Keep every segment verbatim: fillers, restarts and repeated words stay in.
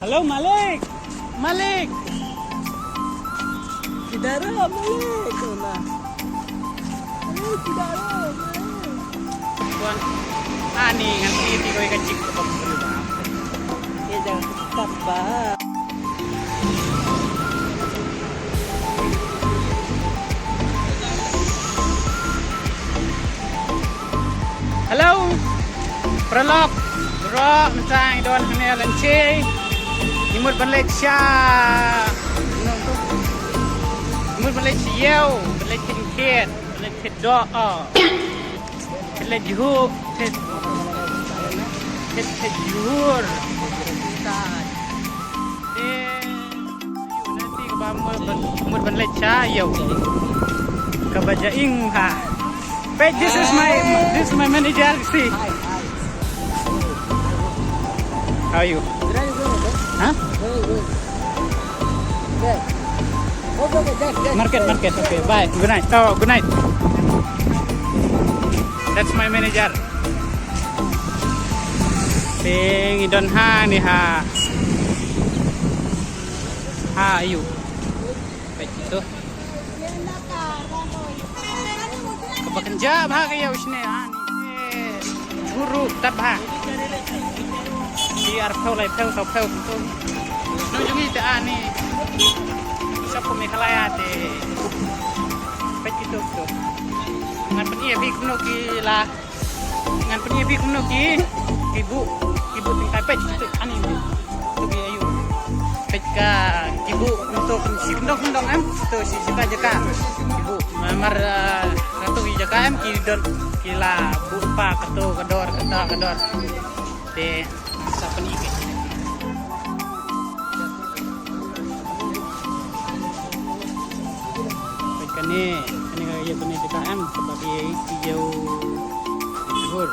Hello, Malik. Malik. Kiddhar ho, Malik? Kona? Hey, kiddhar ho, Malik? Tuan, ani ngan ti ti koi ka chik ko ba. Ye jang tap ba. Hello. Paralok. Bro, mynta ngi don hangne ha Lynche. Ngi mut ban leit sha, ngi mut ban leit sha ïew, ban leit thied khiet, ban leit thied doh. Ban leit jhuh, thied, thied, thied jhur. Te Ïoh, nanti kaba mut ban, mut ban leit sha ïew. Kaba jaing ha. Peit, this is my, this is my manager, see. How are you? Huh? Market, market. Okay, bye. Good night. Oh, good night. That's my manager. Te ngi don hangne ha. Ha, ayu. Peit tu. Kaba kynjah bha ka ïew shane, ha, ni. Jhur ruh tad bha. Ki arphew, laiphew, sawphew kumtu. Nong jong ngi te ani. Shop ko Meghalaya te. Peit kitu tu. Ngan pyni ïa phi kumno ki la Ngan pyni ïa phi kumno ki, ki buh, ki buh tyngkai, peit, peit, ani, peit, peit, ayu. Peit ka, ki buh, kumto, kum shi kyndong, kyndong, em, to shi jaka, jaka. Ki buh, mar, mar, ah, kato ki jaka, em, ki don, ki la buh pa, kato, ka dor, kata, ka dor. Te, sa pyni ki. Peit kane, kane ka ïew kane jaka em, kaba ki ïew ki ïew jhur.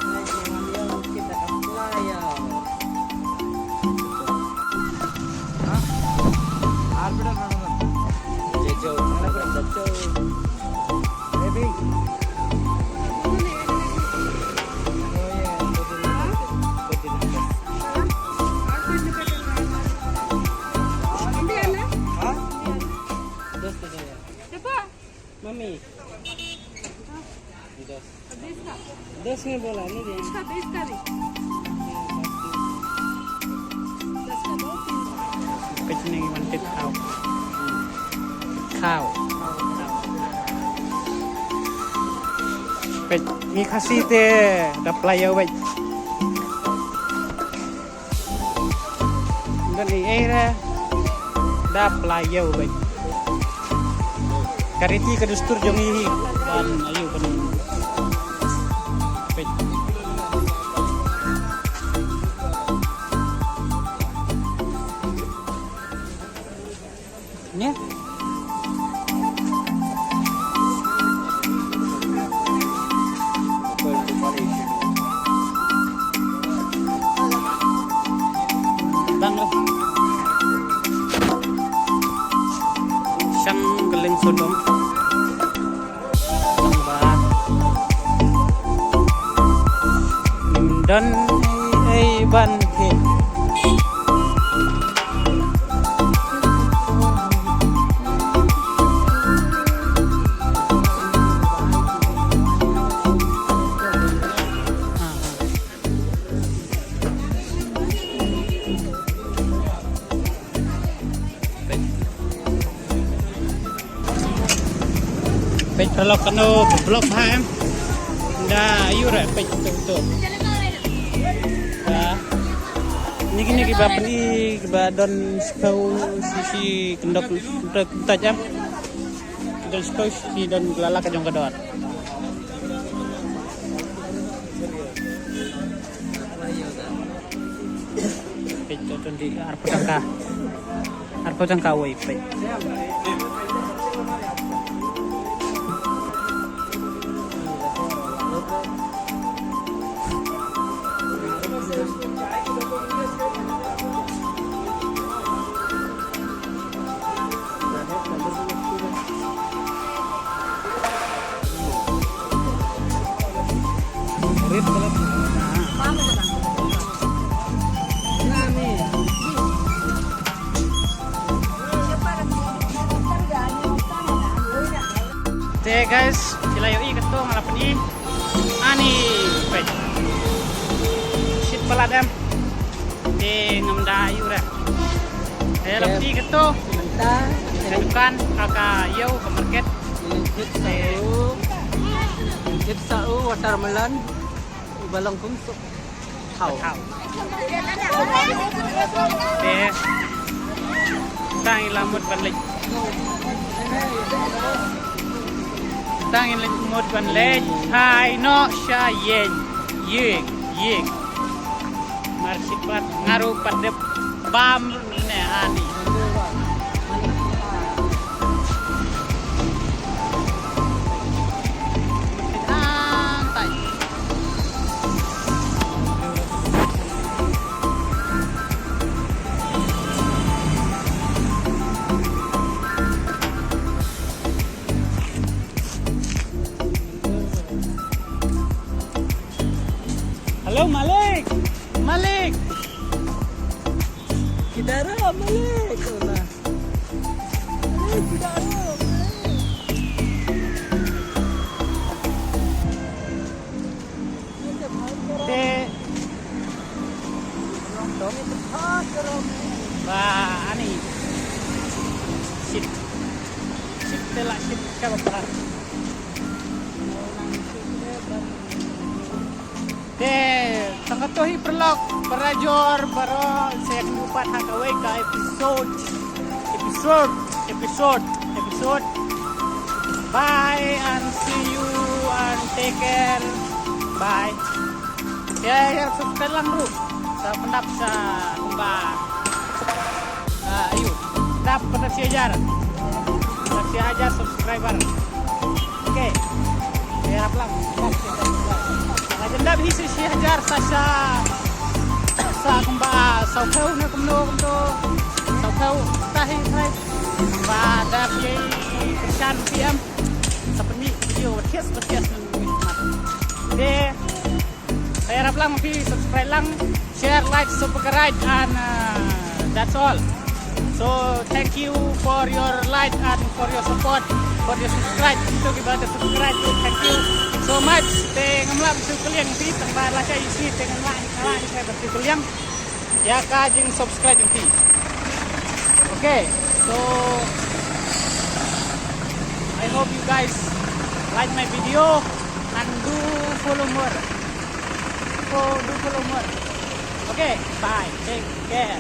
दस दे दो यार। कितना? मम्मी। दस। दस का? दस में बोला, नहीं दे। इसका बीस का भी। दस का दो, तीन का। Peit ngi wan tip khaw. Khaw. Peit, ngi Khasi te da pla ïew, peit. Don ei ei re da pla ïew, beit. Ka riti ka dustur jong ngi hi ban ïew ban, beit. Nia. Bang lah. Shang keling sodong. Nang ba. Nim don ei ei ban ke. Peit paralok, kano block ha em. Da ayu re, peit tu tu. Da. Ni kini kiba pyni kiba don speu shi shi kyndok, kyndok kyntait em. Don speu shi don lala ka jong ka dor. Peit tu tu, di arphew tyngka. Arphew tyngka wei, peit. Te guys, phi la ïohi kato nga la pyni. Ani peit. Shit palat em. Te ngam da ïoh re. Te la pyni kato. Mynta ka dukan, ka, ka ïew, ka market. Te tip sa u watermelon. U ba long kum suk. Thaw. Thaw. Te tang ïa la mut ban leit. Tang ïa la mut ban leit. Hai noh sha ïing. Ïing. Ïing. Mar shi pat nga ruh pat dep bam ne ani. Tang tai. Hello, Malik. Malik. Kiddhar ho, Malik? Malik, kiddhar ho, Malik? Te. Ba ani. Shit. Shit, te la shit ka ba palat. Te tang kato hi paralok, para jor baroh, sa ïakynduh pat ha kawei ka episode. Episode, episode, episode. Bye and see you and take care. Bye. Ïa, ïa subscribe lang ruh. Sa pyndap sa kumba. Ah, ayu. Dap pyndap shi hajar. Pyndap shi hajar subscriber. Okay. Ïarap lang. Pyndap shi hajar. Nga jan dap hi shi, shi hajar sa, sa, sa kumba saw phew ne kumno kumto. Saw phew ta hi, hi. Ba dap ïa kyrshan P M. Sa pynmih video ba thiah ba thiah. Te ïarap lang phi subscribe lang, share, like, subscribe and, uh, that's all. So thank you for your like and for your support, for your subscribe. Ito kiba da subscribe, thank you so much. Te ngam lah ban shu kylliang phi tang ba la ka isi te ngam lah, ngam lah ban shu kylliang ïa ka jing subscribe jong phi. Okay, so I hope you guys like my video and do follow more. So do follow more. Okay, bye. Take care.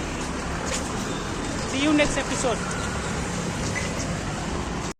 See you next episode.